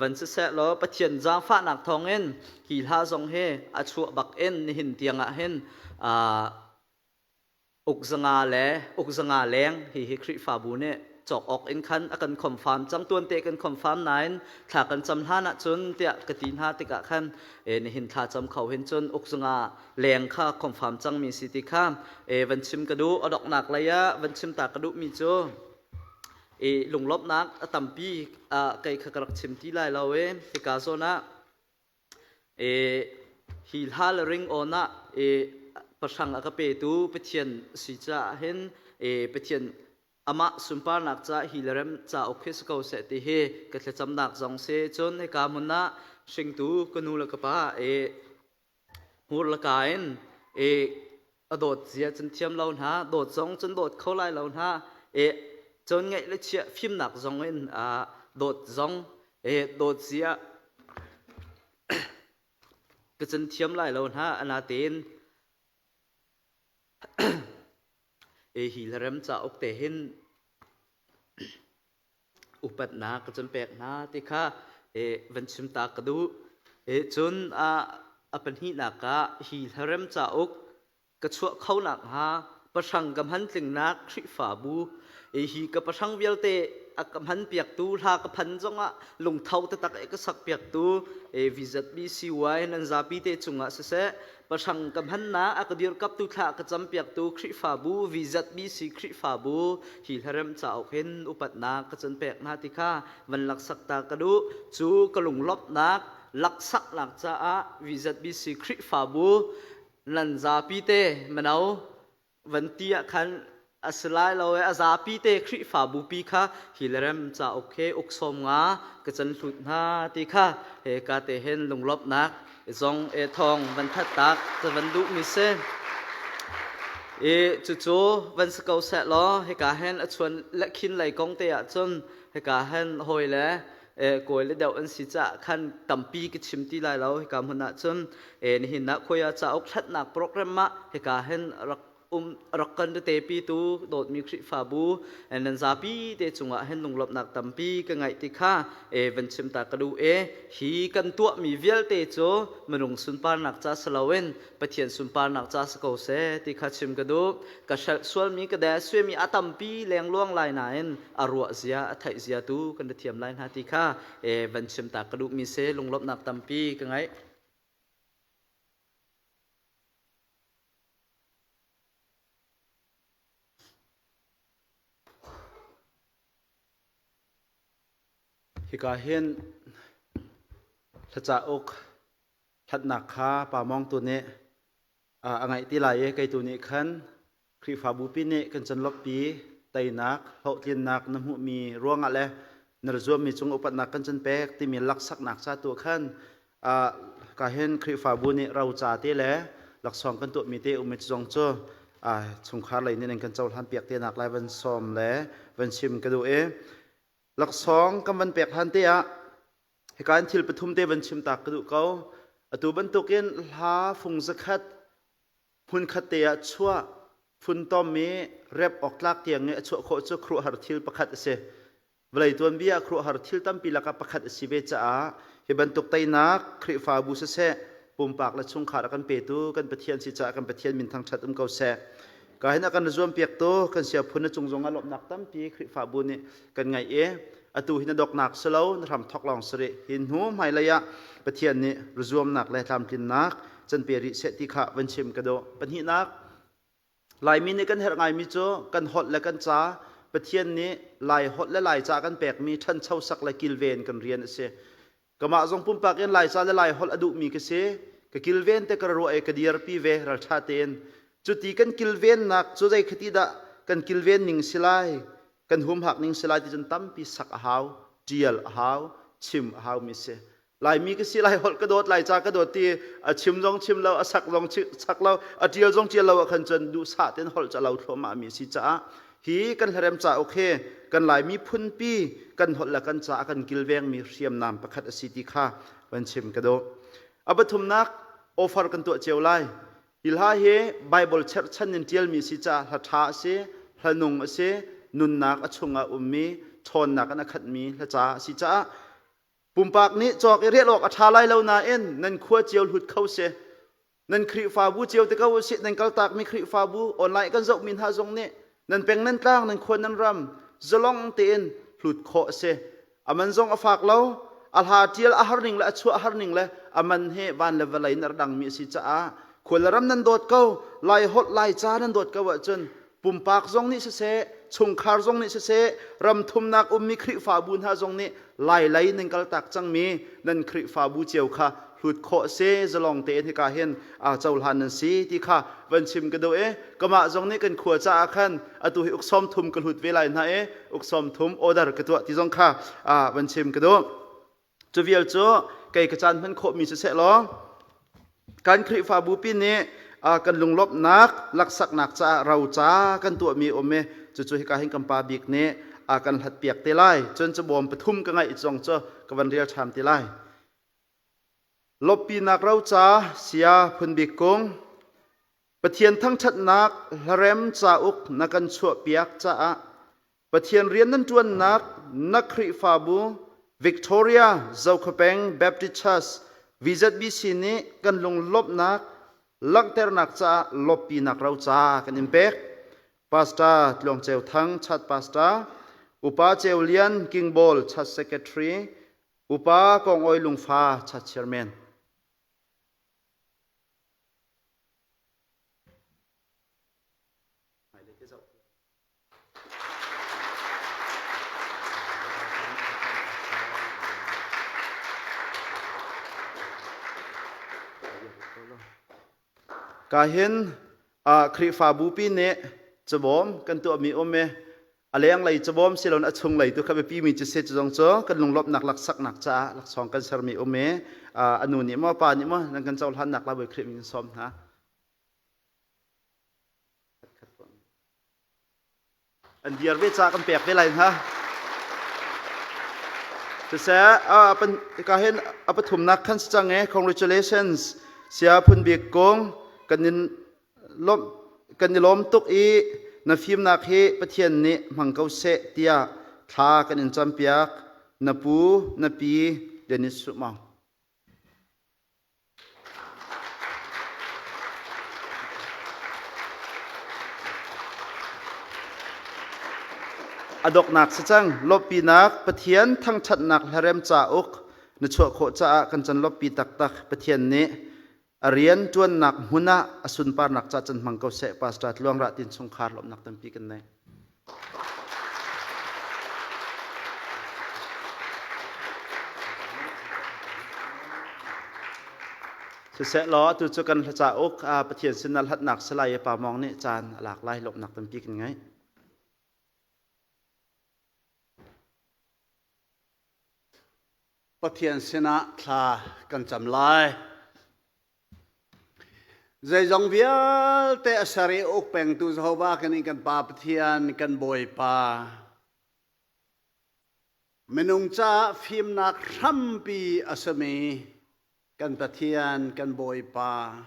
van siseh law Pathian zaangfahnak thawngin hi hla zong hi a chuah bak in nihin tiang ah hin Uk zanga le uk zanga leng hihi Khrihfabu nih cawk awk in khan a kan khomfam cang tuante kan khomfam nain thla kan cam hlan ahcun tiah ka ti hna tikah khan e nihin thla cam kho hin cun uk zanga leng kha khomfam cangmi si ti kha e van chim ka duh. A donghnak lei ah van chim ta ka duhmi cu e lunglawmhnak a tampi kei kha ka rak chim ti lai lo e hika zawn ah Hi hla le ringawn ah pahrang a ka petu Pathian si caah hin Pathian amah sunparnak caah hi le rem cauk hi si ko seh ti hi ka thlacamnak zong si. Cun hika hmun ah hringtu ka nu le ka pa hmur le ka in a dawt zia cun thiam lo hna, dawt zong cun dawt kho lai lo hna. Cun ngeih le chiah fimnak zong in dawt zong dawt zia ka cun thiam lai lo hna. Anatein hi hlarem cauk te hin upatnak ka cun pek hna ti kha van chim ta ka duh. Cun a pahnihnak ah hi hlarem cauk ka chuah kho nakhnga pahrang ka hman tlingnak Khrihfabu hi ka pahrang vialte a ka hman piaktu hla ka phan zongah lungtho taktak i ka sak piaktu VZBCY nan zapi te cungah siseh pahrang ka hmannak a ka dirkaptu thla ka cam piaktu Khrihfabu VZBC Khrihfabu hi hlarem cauk hin upatnak ka cun pek hna ti kha van laksak ta ka duh. Cu ka lunglawmhnak laksaknak caah VZBC Khrihfabu nan zapi te mino van ti ah khan a si lai lo e a zapi te Khrihfabu pi kha hi le rem cauk he uk sawm nga ka can hlut hna ti kha he ka te hen lunglawmhnak zong e thong van that tak ka van duh mi si e cucu van si ko seh law hika hen a chuan le khin lei kong te ah cun hika hen hawi le kawi le deuh an si caah khan tampi ka chim ti lai lo hika hmun ah cun nihin ah khuai ah cauk hlatnak program ah hika hin rak um rak kan te pi tu dawtmi Khrihfabu nan zapi te cungah hin lunglawmhnak tampi ka ngaih ti kha van chim ta ka duh e hi kan tuahmi vialte cu minung sunparnak ca si loin Pathian sunparnak ca si ko seh ti kha chim ka duh. Ka hrelh sualmi ka de suimi a tampi lengluang lai nain a ruah zia a theih zia tu kan ra thiam lai hna ti kha van chim ta ka duhmi si lunglawmhnak tampi ka ngeih. Hika hin hla Hlatnak kha Pa Mawng tu nih a ngaih ti lai i kei tu nih khan Khrihfabu pi nih kan canlawppi teinak hlawhtlinnak na hmuhmi ruangah le na zuammi cung upatnak kan can pek timi laksaknak ca tu khan ka hin Khrihfabu nih roca te le laksawng kan tuahmi te um zong cu chungkhar lei nih nan kan cohlan piak te nak lai van sawm le van chim ka duh i laksawng kan van pek hlan te ah hika in thil pathum te van chim tak ka duh ko. Atu bantukin hla fung zakhat hmunkhat te ah chuah funtom i rep awk tlak tiang i a chuah khawh cu khuaruahhar thil pakhat a si. Vawlei tuanbia ah khuaruahhar thil tampi lakah pakhat a si ve caah hi bantuk teinak Khrihfabu siseh pumpak le chungkhar a kan petu kan Pathian si caah kan Pathian min thangṭhat um ko seh. Ka hin a kan zuam piaktu kan siaphun na cung zongah lawmhnak tampi Khrihfabu nih kan ngaih i atu hi na doknak si lo na hram thok lawng si rih. Hi hnu hmailei ah Pathian nih zuamnak le tlamtlinnak can pe rih seh ti kha van chim ka duh. Pahnihnak Laimi nih kan herh ngaimi cu kan holh le kan ca Pathian nih Lai holh le Lai ca kan pekmi ṭhancho sak le kilven kan rian a si. Kamah zong pumpak in Laica le Lai holh a duhmi ka si. Ka kilven te ka ruah i ka dirpi ve ralṭha tein. Cuti kan kilvennak cu zei khati dah kan kilven ning si lai, kan humhak ning si lai ti cun tampi sak a hau, ṭial a hau, chim a haumi si. Laimi ka si lai holh ka dawt lai ca ka dawt ti a chim zong chim lo a sak zong sak lo a ṭial zong ṭial lo ah khan cun duhsah tein holh ca lo thluahmah mi si caah hi kan hlarem cauk hi kan Laimi phunpi kan holh le kan ca a kan kilvengmi hriamnam pakhat a si ti kha van chim ka duh. A pathumnak offer kan tuah cio lai. Hi hla hi Bible cherhchan in ṭialmi si caah hla ṭha a si, hla nung a si, nunnak a chungah ummi, ṭhawnnak in a khatmi hla ca a si caah Pumpak nih cawk i rial awk a ṭha lai lo nain nan khua cio hlut kho si. Nan Khrihfabu cio te ko usih nan kaltakmi Khrihfabu online kan zohmi hna zong nih nan peng nan tlang nan khua nan ram zalong tein hlut khawh a si. A man zong a fak lo. A hla ṭial a har ning le a chuah a har ning le a man he van le vawlei in a dangmi a si caah khua le ram nan dawt ko Lai holh Lai ca nan dawt ko ahcun pumpak zong nih siseh chungkhar zong nih siseh ram thumnak ummi Khrihfabu hna zong nih lai lei nan kaltak cangmi nan Khrihfabu cio kha hlut khawh si zalong tein hika hin aa cohlan nan si ti kha van chim ka duh i kamah zong nih kan khua caah khan atu hi uk sawm thum ka hlut ve lai hna i uk sawm thum order ka tuah ti zong kha van chim ka duh. Cu vial cu kei ka caan hman khawhmi siseh law kan Khrihfabu pi nih kan lunglawmhnak laksaknak caah roca kan tuahmi um i cucu hika hin kan pa bik nih a kan hlatpiak te lai. Cun cabawm pathum ka ngaih zong cu ka van rel ṭham te lai. Lawmhpinak roca sia phunbik kung Pathian thangṭhatnak hlarem cauk na kan chuahpiak caah Pathian rian nan ṭuannak na Khrihfabu Victoria Zokhawpeng Baptist Church VZBC nih kan lunglawmhnak langhternak caah lawmhpinak roca kan in pek. Pastor Tluang Ceu Thang, Church Pastor, Upa Ceu Lian King Ball, Church Secretary, Upa Kong Oi Lungfa, Church Chairman. Ka hin Khrihfabu pi nih cabawm kan tuahmi um i a lenglei cabawm silon a chunglei tu kha biapi mi cu si cu zong cu kan lunglawmhnak laksaknak caah laksawng kan sermi um i a nu nih maw pa nih maw nan kan cohlannak la Bawi Khrih min sawm hna. An dir ve ca kan pek ve lai hna. Siseh, ka hin a pathumnak khan si cang e. Congratulations. Sia phun bik kung kan in lawm kan i lawm tuk i na fimnak hi Pathian nih hmang ko seh tiah thla kan in campiak. Na pu, na pi, Dennis Sumang. A doknak si cang lawmhpinak Pathian thangṭhatnak hlarem cauk na chuah khawh caah kan can lawmhpi taktak Pathian nih a rian ṭuannak hmun ah a sunparnak ca can hmang ko seh Pastor Tluang Rah Tin chungkhar lawmhnak tampi kan nei. Siseh law atu cu kan hla cauk Pathian sin ah hlatnak salai i Pa Mawng nih caan a lak lai lawmhnak tampi kan ngei. Pathian sinah thla kan cam lai. Zeizong vialte a ser i uk pengtu Jehovah kan in kan Pa Pathian kan Bawipa. Minung caah fimnak hrampi a simi kan Pathian kan Bawipa.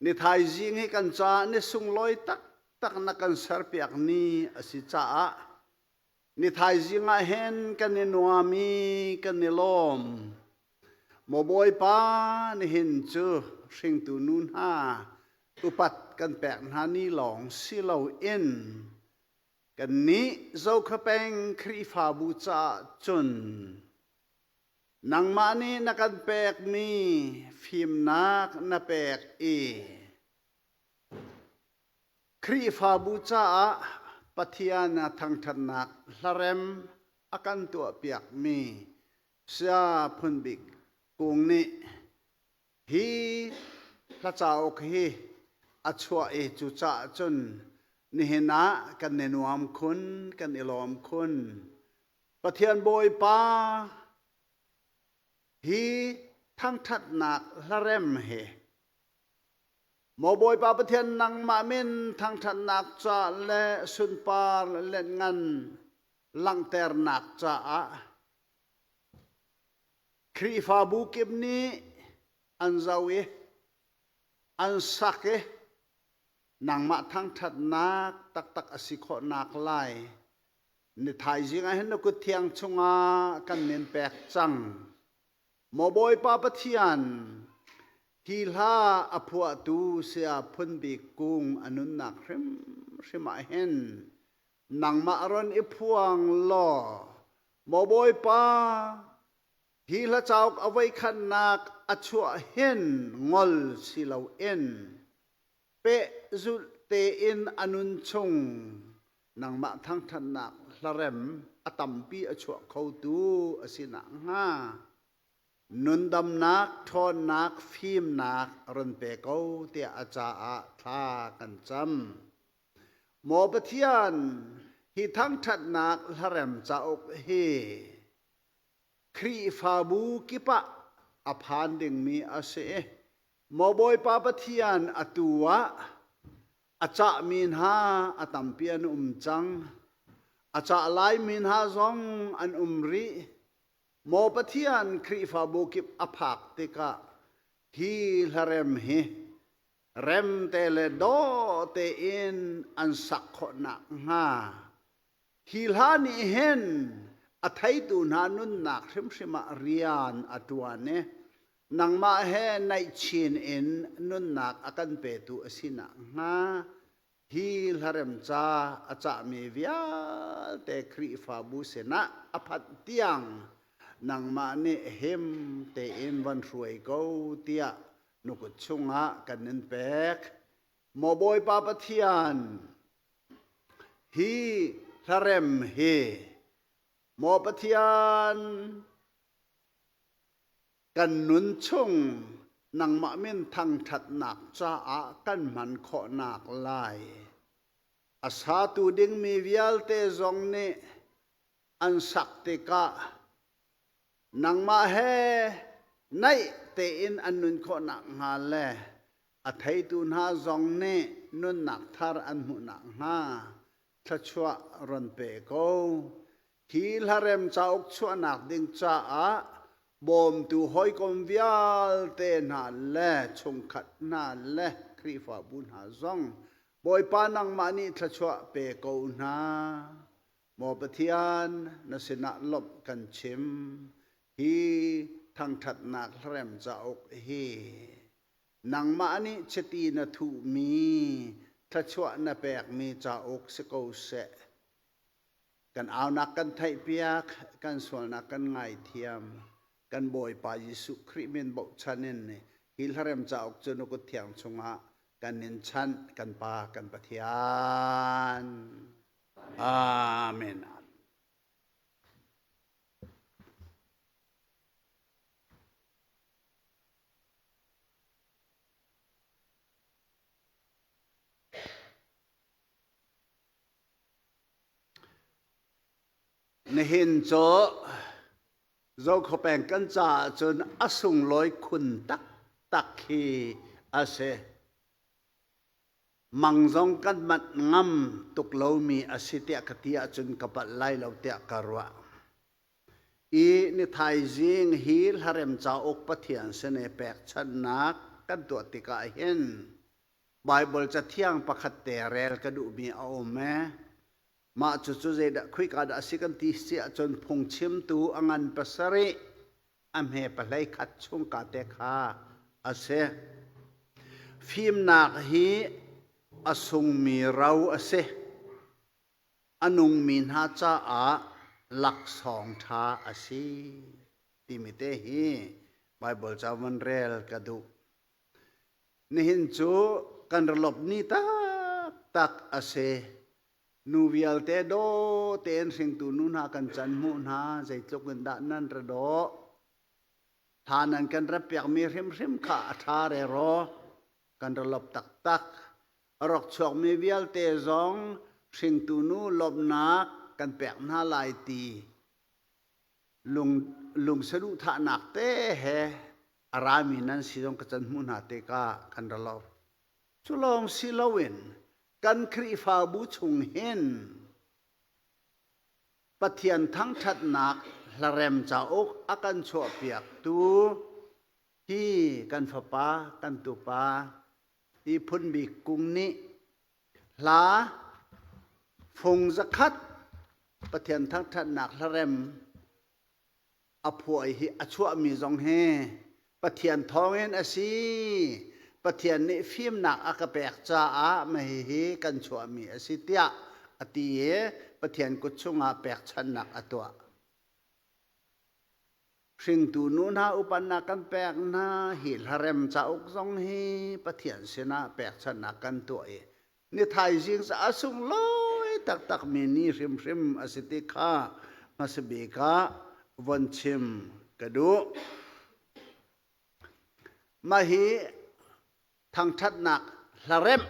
Ni thaizing hi kan caah ni sunglawi taktak na kan serpiak ni a si caah ni thaizing ah hin kan i nuam i kan i lawm. Maw Bawipa, nihin cu hringtu nu hna upat kan pek hna ni lawng si loin kannih Zokhapeng Khrihfabu caah cun nangmah nih na kan pekmi fimnak na pek i Khrihfabu caah Pathian thangṭhatnak hlarem a kan tuahpiakmi Saya Phun Bik Kung nih hi hla cauk hi a chuah i cucaah cun nihin ah kan i nuam khun, kan i lawm khun. Pathian Bawipa hi thangṭhatnak hlarem hi Maw Bawipa Pathian nangmah min thangṭhatnak ca le sunpar le ngan langhternak caah Khrihfabu kip nih an zoh i an sak i nangmah thangṭhatnak taktak a si khawhnak lai ni thaizing ah hin na kut thiang chungah kan nin pek cang. Maw Bawipa Pathian, hi hla a phuahtu Saya Phun Bik Kung a nunnak hrimhrim ah hin nangmah ron i phuang law maw Bawipa, hi hla cauk a voikhatnak a chuah hin ngol si loin pehzulh tein a nun chung nangmah thangṭhatnak hlarem a tampi a chuah khotu a si nakhnga nundamnak ṭhawnnak fimnak ron pe ko tiah a caah thla kan cam. Maw Pathian, hi thangṭhatnak hlarem cauk hi Khrihfabu kip ah a phan dingmi a si i Maw Bawipa Pathian, atu ah a cahmi hna a tampi an um cang. A cah laimi hna zong an um rih. Maw Pathian, Khrihfabu kip a phak tikah hi hlarem hi remte le dawh tein an sak khawh nakhnga hi hla nih hin a theitu hna nunnak hrimhrim ah rian a ṭuan i nangmah he naih chin in nunnak a kan petu a si nakhnga hi hlarem ca a cahmi vialte Khrihfabu sinah a phanh tiang nangmah nih him tein van hruai ko tiah na kut chungah kan in pek. Maw Bawipa Pathian, hi hlarem hi Maw Pathian, kan nun chung nangmah min thangṭhatnak caah kan hman khawhnak lai. A satu dingmi vialte zong nih an sak tikah nangmah he naih tein an nun khawh nakhnga le a theitu hna zong nih nunnak thar an hmuh nakhnga thluachuah ron pe ko. Hi hlarem cauk chuahnak ding caah bawmtu hawikom vialte hna le chungkhat hna le Khrihfabu hna zong Bawipa nangmah nih thluachuah pe ko hna. Maw Pathian, na sinah lawmh kan chim. Hi thangṭhatnak hlarem cauk hi nangmah nih chiti na thuhmi thluachuah na pekmi cauk si ko seh. Kan aunak kan theihpiak, kan sualnak kan ngaithiam. Kan Bawipa Jesuh Khrih min bochan in hi hlarem cauk cu na kut thiang chungah kan in chanh, kan Pa, kan Pathian. Amen. Nihin cu Zokhawpeng kan caah cun a sunglawi khun taktak hi a si. Mang zong kan manh ngam tuk lomi a si tiah ka ti ahcun ka palh lai lo tiah ka ruah. I ni thaizing hi hlarem cauk Pathian sin i pekchanhnak kan tuah tikah hin Baibal cathiang pakhat te rel ka duhmi a um e. Mah cucu zeidah khuika dah a si kan ti si ahcun phungchimtu a ngan pasarih a hme pahlei khat chungka te kha a si. Fimnak hi a sungmi ro a si. A nungmi hna caah laksawng ṭha a si timi te hi Baibal ca van rel ka duh. Nihin cu kan ralop ni taktak a si. Nu vialte daw tein hringtu nu hna kan can hmuh hna zeitluk in dah nan ra dawh. Hla nan kan rap piakmi hrimhrim kha a ṭha reraw. Kan ra lop taktak. A rak chuakmi vialte zong hringtu nu lawmhnak kan pek hna lai ti lung lung saduhthahnak te he a rami nan si zong ka can hmuh hna tikah kan ra lo. Cu lawng si loin kan Khrihfabu chung hin Pathian thangṭhatnak hlarem cauk a kan chuahpiaktu hi kan fapa kan tupa hi Phunbik Kung nih hla fung zakhat Pathian thangṭhatnak hlarem a phuah hi a chuahmi zong hi Pathian thawngin a si. Pathian nih fimnak a ka pek caah mah hihi kan chuahmi a si tiah a ti i Pathian kut chungah pekchanhnak a tuah. Hringtu nu hna upatnak kan pek hna hi hlarem cauk zong hi Pathian sinah pekchanhnak kan tuah i ni thaizing caah sunglawi taktakmi ni hrimhrim a si ti kha hmasa bik ah von chim ka duh. Mah hi thangṭhatnak hlaremh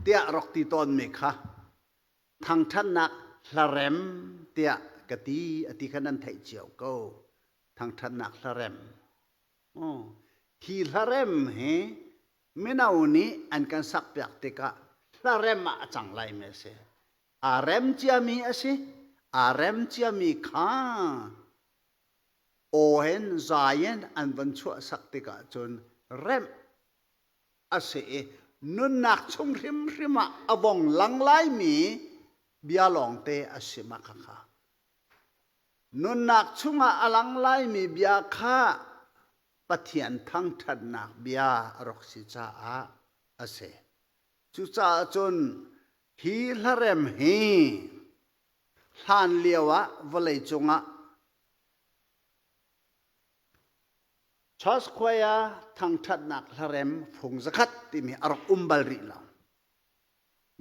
tiah rak ti tawnmi kha thangṭhatnak hlarem tiah ka ti a ti kha nan theih cio ko. Thangṭhatnak hlarem. Oh, hi hlarem hi mino nih an kan sakpiak tikah hlarem ah a cang laimi a si. Aa rem ciami a si. Aa rem ciami kha aw in zai in an von chuah sak tikah cun remh a si i nunnak chung hrimhrim ah a vong lang laimi bia lawngte a si ma khakha. Nunnak chungah a lang laimi bia kha Pathian thangṭhatnak bia a rak si caah a si. Cucaah cun hi hlarem hi hlan lio ah vawlei cungah Church Choir thangṭhatnak hlarem fung zakhat timi a rak um bal rih lo.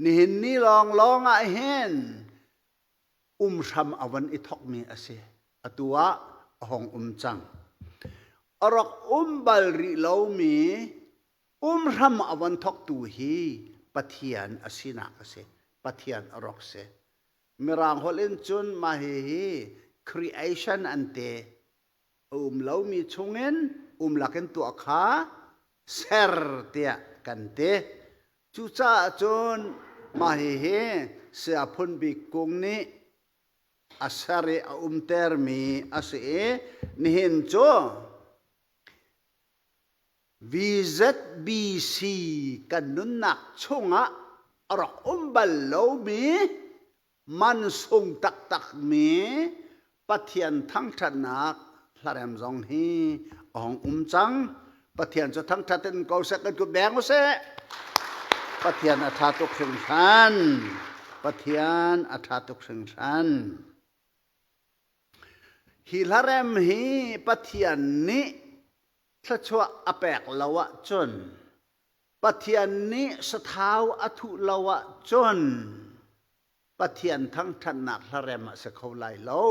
Nihin ni lawnglawng ah hin um hram a von i thokmi a si. Atu ah a hong um cang. A rak um bal rih lomi um hram a von thoktu hi Pathian a sinak a si. Pathian a rak si. Mirang holh in cun mah hihi creation an ti. A um lomi chungin um lakin tuah kha ser tiah kan ti. Cucaah cun mah hihi saya Phun Bik Kung nih a ser i a umtermi a si i nihin cu VZBC kan nunnak chungah a rak um bal lomi mansung taktakmi Pathian thangṭhatnak hlarem zong hi a hung um cang. Pathian cu thangṭhat in ko seh kan kut beng usih. Pathian a ṭha tuk hringhran. Pathian a ṭha tuk hringhran. Hi hlarem hi Pathian nih thluachuah a pek lo ahcun Pathian nih sathau a thuh lo ahcun Pathian thangṭhatnak hlarem a si kho lai lo.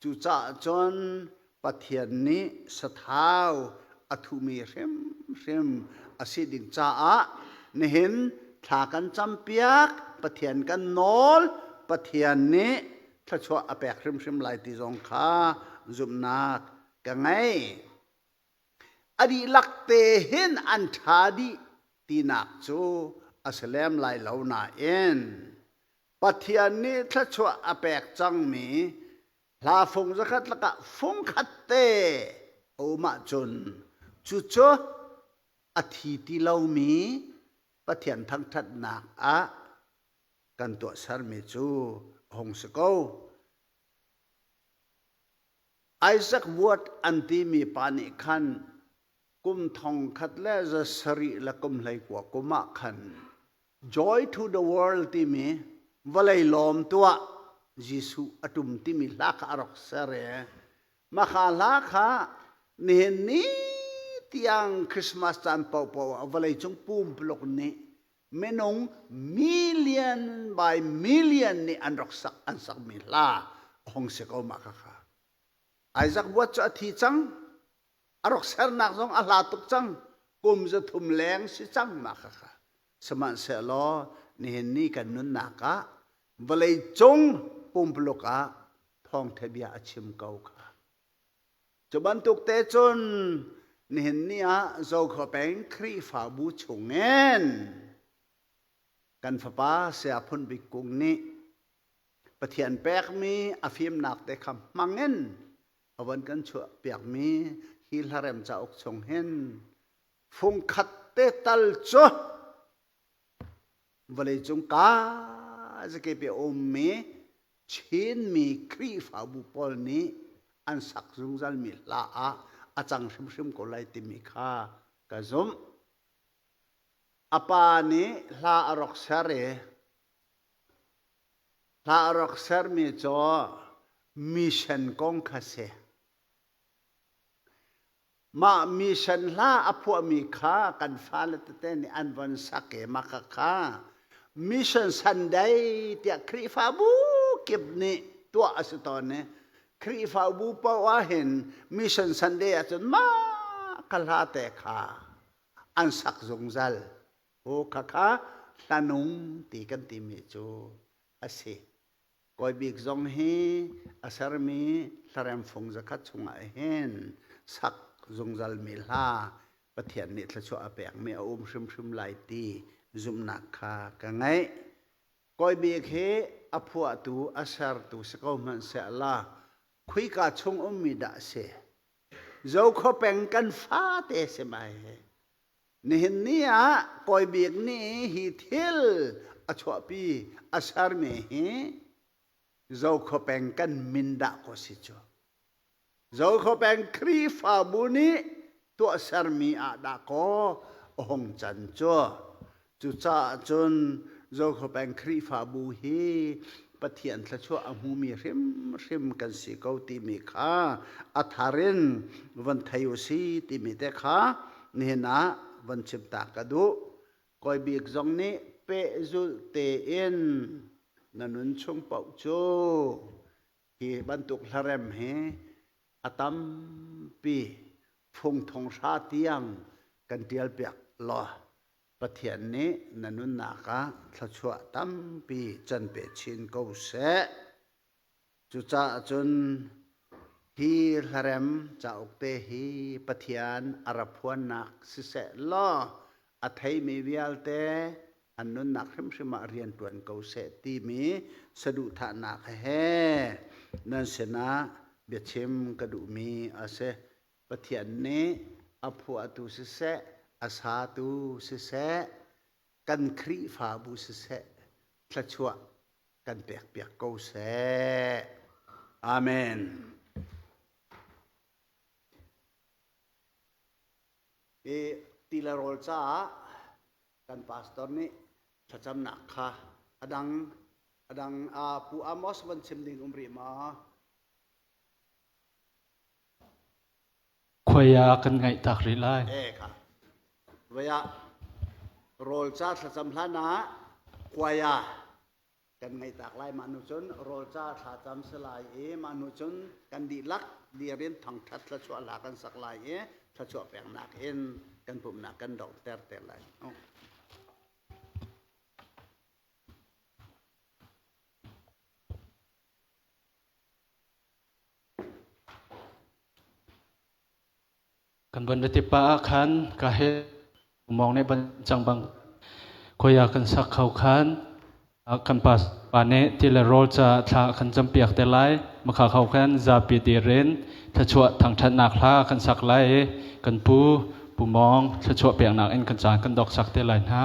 Cucaah cun Pathian nih sathau a thuhmi hrimhrim a si ding caah nihin thla kan campiak, Pathian kan nawl, Pathian nih thluachuah a pek hrimhrim lai ti zong kha zumhnak ka ngei. A dihlak te hin an ṭha dih. tinak cu a si lem lai lo nain Pathian nih thluachuah a pek cangmi hla fung zakhat lakah fung khat te a um ahcun cucu a thi ti lomi Pathian thangṭhatnak ah kan tuahsermi cu a hung si ko. Isaac Watt an timi pa nih khan kum thong khat le za sarih le kum 19 kum ah khan Joy to the World timi vawlei lawm tuah Jesuh a ṭum timi hla kha a rak ser i mahka hla kha nihin ni tiang Christmas caan paohpaoh ah vawleicung pumpuluk nih minung million by million nih an rak sak an sakmi hla a hung si ko mah kha kha Isaac Watt cu a thi cang a rak sernak zong a hla tuk cang kum 300 leng si cang mah kha kha sihmanhsehlaw nihin ni kan nunnak ah vawlei cung pumpuluk ah thawngtha bia a chim ko kha Cu bantuk te cun nihin ni ah Zokhua peng Khrihfabu chungin kan fapa Saya Phun Bik Kung nih Pathian pekmi a fimnak te kha hmangin a von kan chuah piakmi hi hlarem cauk chung hin fungkhat te tal cu vawleicung ka zakip i a ummi Chinmi Khrihfabu pawl nih an sak zungzalmi hla ah a cang hrimhrim ko lai timi kha ka zumh. A pa nih hla a rak ser i hla a rak sermi cu mission kong kha si. Mah mission hla a phuahmi kha kan fale tete nih an von sak i mah kha Mission Sunday tiah Khrihfabu kip nih tuah a si tawn i Khrihfabu paoh ah hin Mission Sunday ahcun mah ka hla te kha an sak zungzal. Aw khakha hlanung ti kan timi cu a si. Kawi Bik zong hi a sermi hlarem fung zakhat chungah hin sak zungzalmi hla Pathian nih thluachuah a pekmi a um hrimhrim lai ti zumhnak kha ka ngeih. Kawi Bik hi a phuahtu, a sertu si ko hmanh sehla khuika chung ummi dah a si? Zokhua peng kan fate si mai hi. Nihin ni ah Kawi Bik nih hi thil a chuahpi a sermi hi Zokhua peng kan min dah kaw si cu. Zokhua peng Khrihfabu nih tuahsermi ah dah kaw a hung can cu. Cucaah cun Zokhua peng Khrihfabu hi Pathian thluachuah a hmumi hrimhrim kan si ko timi kha a thar in von thei u si timi te kha nihin ah von chim ta ka duh. Kawi Bik zong nih pehzulh tein na nun chung paoh cu hi bantuk hlarem hi a tampi fung thong hra tiang kan ṭial piak law Pathian nih na nunnak ah thluachuah tampi can pe chin ko seh. Cucaah cun hi hlarem cauk te hi Pathian a ra phuannak siseh law a theimi vialte an nunnak hrimhrim ah rian ṭuan ko seh timi saduhthahnak he nan sinah biachim ka duhmi a si. Pathian nih a phuahtu siseh, a satu siseh, kan Khrihfabu siseh, thluachuah kan pekpiak ko seh. Amen. Hi ti le rawl caah kan pastor nih thlacamnak kha a dang a dang Pu Amos van chim ding um rih ma? Khuai ah kan ngaih tak rih lai. Eh kha. Voi ah rawl ca thlacam hlan ah kuai ah kan ngaih tak lai mah nu cun rawl ca thlacam si lai i mah nu cun kan dihlak dir in thangthat thluachuah hla kan sak lai i thluachuah peknak in kan pumhnak kan donghter te lai. Oh. Kan van ra te pa ah khan ka he. Mawng nih ban cang bang khoia kan sak kho khan kan pa pa nih ti le rawl ca thla kan campiak te lai. Makha kho khan zapi dirin thluachuah thangṭhatnak hla kan sak lai i kan pu Pu Mawng thluachuah peknak in kan caan kan dok sak te lai hna.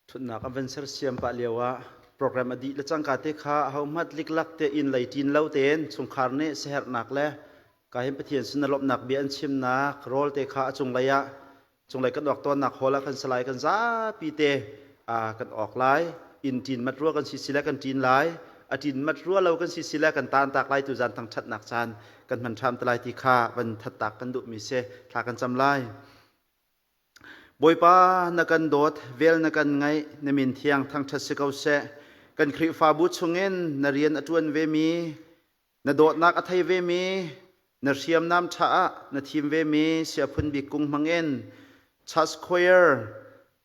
Ṭhutnak an van sersiam pah lio ah program a dih le cangka te kha ahohmanh liklak te inn lei ṭin lo tein chungkhar nih siaherhnak le ka hin Pathian sin na lawmhnak bia an chimnak rawl te kha a cunglei ah cunglei kan awk tawnnak hall ah kan salai kan zapi te kan awk lai. Inn ṭin mat rua kan si si le kan ṭin lai. A ṭin mat rua lo kan si si le kan taan tak lai tu zan thangṭhatnak caan kan hman ṭham te lai ti kha van thattak kan duhmi si thla kan cam lai. Bawipa na kan dawt, vel na kan ngaih, na min thiang thangṭhat si ko seh. Kan Khrihfabu chungin na rian a ṭuan vemi, na dawtnak a thei vemi, na hriamnam ṭha ah na thim vemi siaphun bik kung hmangin Church Choir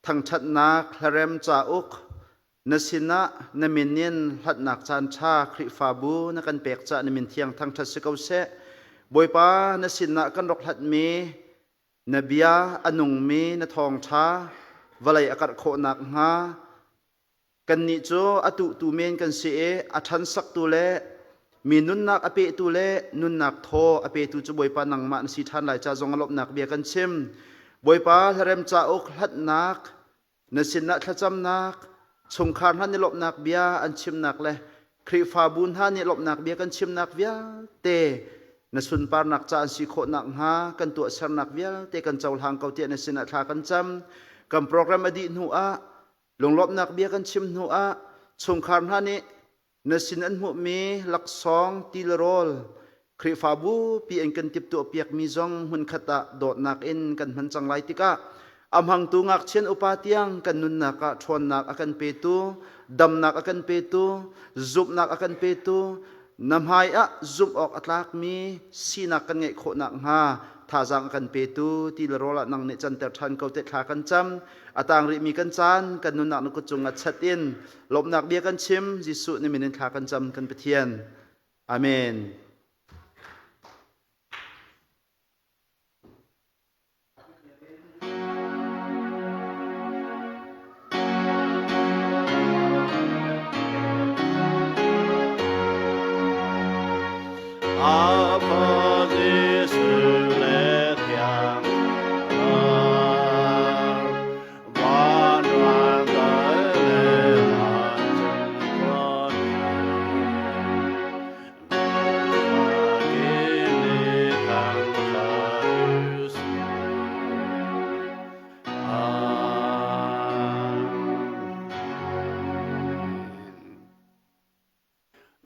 thangṭhatnak hlarem cauk na sinah na min in hlatnak caan ṭha Khrihfabu na kan pek cah na min thiang thangṭhat si ko seh. Bawipa na sinah kan rak hlatmi Na bia a nungmi na thawngṭha vawlei a karh khawh nakhnga kannih cu a tuhtu men kan si i a ṭhansaktu le mi nunnak a petu le nunnak thaw a petu cu Bawipa nangmah na si ṭhan lai ca zong a lawmhnak bia kan chim. Bawipa hlarem cauk hlatnak Na sinah thlacamnak, chungkhar hna nih lawmhnak bia an chimnak le Khrihfabu hna nih lawmhnak bia kan chimnak vialte na sunparnak ca an si khawh nakhnga kan tuahsernak vialte kan cohlang ko tiah na sinah thla kan cam. Kan program a dih hnu ah lunglawmhnak bia kan chim hnu ah chungkhar hna nih Na sin an hmuhmi laksawng ti le rawl Khrihfabu pi an kan timhtuahpiakmi zong hmunkhat ah dawtnak in kan hman cang lai tikah a hmangtu ngakchian upa tiang kan nunnak ah ṭhawnnak a kan petu, damnak a kan petu, zumhnak a kan petu, na hmai ah zumh awk a tlakmi sinak kan ngeih khawh nakhnga thazaang a kan petu ti le rawl ah nang nih canter ṭhan ko te thla kan cam. A tang rihmi kan caan kan nunnak na kut cungah chat in Lawmhnak bia kan chim, Jesuh na min in thla kan cam kan Pathian. Amen. Apa Jesuh le thiang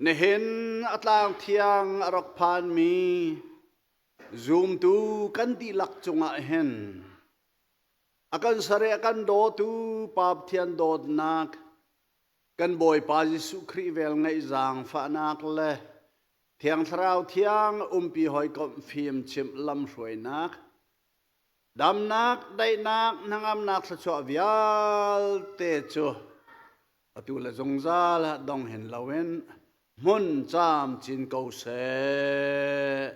Nihin a tlang thiang a rak phanmi zumtu kan dihlak cungah hin A kan sare a kan dawtu Pa Pathian dawtnak, kan Bawipa Jesuh Khrih velngeih zaangfahnak le Thiang Thlarau thiang umpi hawikomh fimchimh lamhruainak, damnak, daihnak, hnangamnak thluachuah vialte cu atu le zungzal ah dong hin loin hmun camcin ko seh.